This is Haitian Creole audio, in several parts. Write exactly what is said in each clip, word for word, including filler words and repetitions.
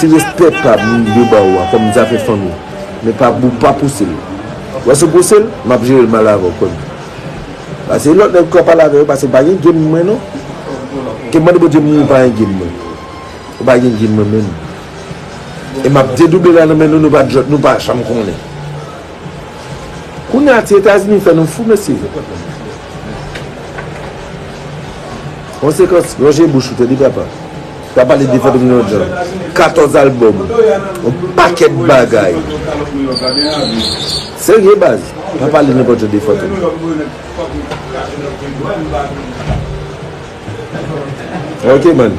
Respè pa m, m dwe ba ou a, kòm zafè fanmi. Men pa, ou pa pouse l. Wè si w pouse l, m ap jere l mal avè w, kwè m. Paske lòt nèg k ap pale avè yo, paske pa gen game mwen non. Ke mande Bondye m ou pa gen game mwen. Ou pa gen game mwen menm. E m ap dedouble la nan men nou, nou pa, nou pa janm konnen. Kounye a, ti Etazini fè nou fou, mesye. Konsekans, lonje bouch ou, tande papa. Pa pale de Fantom nan yon jan. Katòz albòm. Yon pakèt bagay. Serye, baz. Pa pale nenpòt jan de Fantom. Ok, man.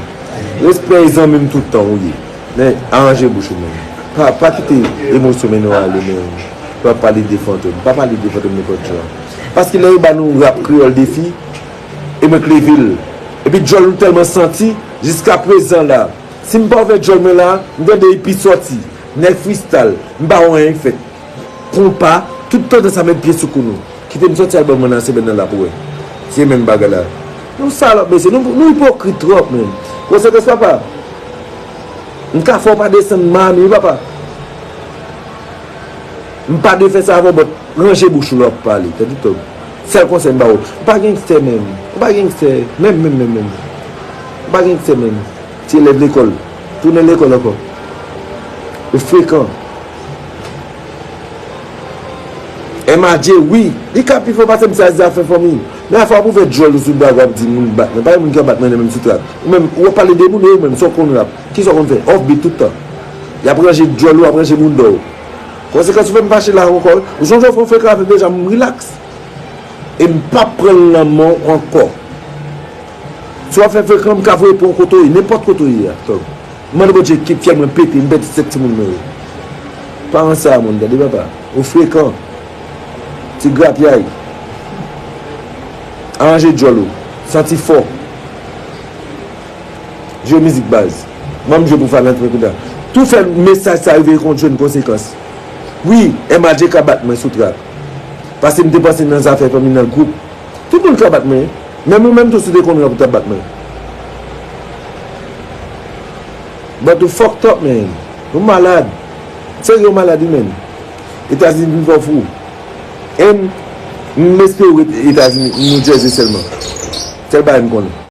Respè, zanmi m tout tan ou ye. Men, aranje bouch ou, man. Pa, pa kite emosyon mennen w ale, men. Pa pale de Fantom. Pa pale de Fantom nenpòt jan. Paske lè yo ba nou rap kreyòl defi, e mwen k leve l. Epi djòl nou tèlman santi, jiska prezan la. Si m pa ouvè djòl mwen la, m tande epi sòti. Nèg freestyle, m pa wè anyen k fèt. Konpa, tout tandans a met pye sou kou nou. Kite m sòti albòm mwen nan semèn nan la pou wè. Se menm bagay la. Nou salòp, mesye. Nou, nou ipokrit twòp, menm. Konsekans, papa. M ka fè w pa desann Miami, wi, papa. M pa dwe fè sa avè w, but ranje bouch ou lè w ap pale. Tande, Tòg. Sèl konsèy m ba ou. Ou pa gangstè, menm. Ou pa gangstè. Menm, menm, menm, menm. Ou pa gangstè, menm. Ti elèv lekòl. Tounen lekòl ankò. Ou frekan. M A J, wi, li ka pi fò pase m sa zafè fanmi. Men afè w ap ouvè djòl ou sou blag w ap di moun bat mwen. Pa gen moun ki ap bat mwen menm sou trak. Ou menm, ou ap pale de moun, e ou menm, sa w konn rap. Kisa w konn fè? Off beat tout tan. Y ap ranje djòl ou, ap ranje bounda w. Konsekans ou fè m fache la ankò. Ou sonje w fè yon frekan avè m deja, m relax. E m p ap pran l nan men w ankò. Si w ap fè frekan, m ka voye pran w kote w ye, nenpòt kote w ye a, Tòg. Mande Bondye ke fyèl mwen pete, m pèdi sèt timoun mwen yo. Pa nan sa, moun, tande papa. Ou frekan. Ti grapyay. Aranje djòl ou. Santi fò. Jwe mizik baz. Ban m jwe pou fanatik mwen kounye a. Tou fè mesaj sa rive kon jwenn konsekans. Wi, M A J ka bat mwen sou trak. Paske m te panse nan zafè fanmi nan gwoup. Tout moun ka bat mwen. Menm ou menm tou si w te konn rap ou t ap bat mwen. But ou fucked up, man. Ou malad. Serye ou malad, wi, man. Etazini vin fè w fou. And m espere w ret Etazini, New Jersey sèlman. Sèl bagay m konnen.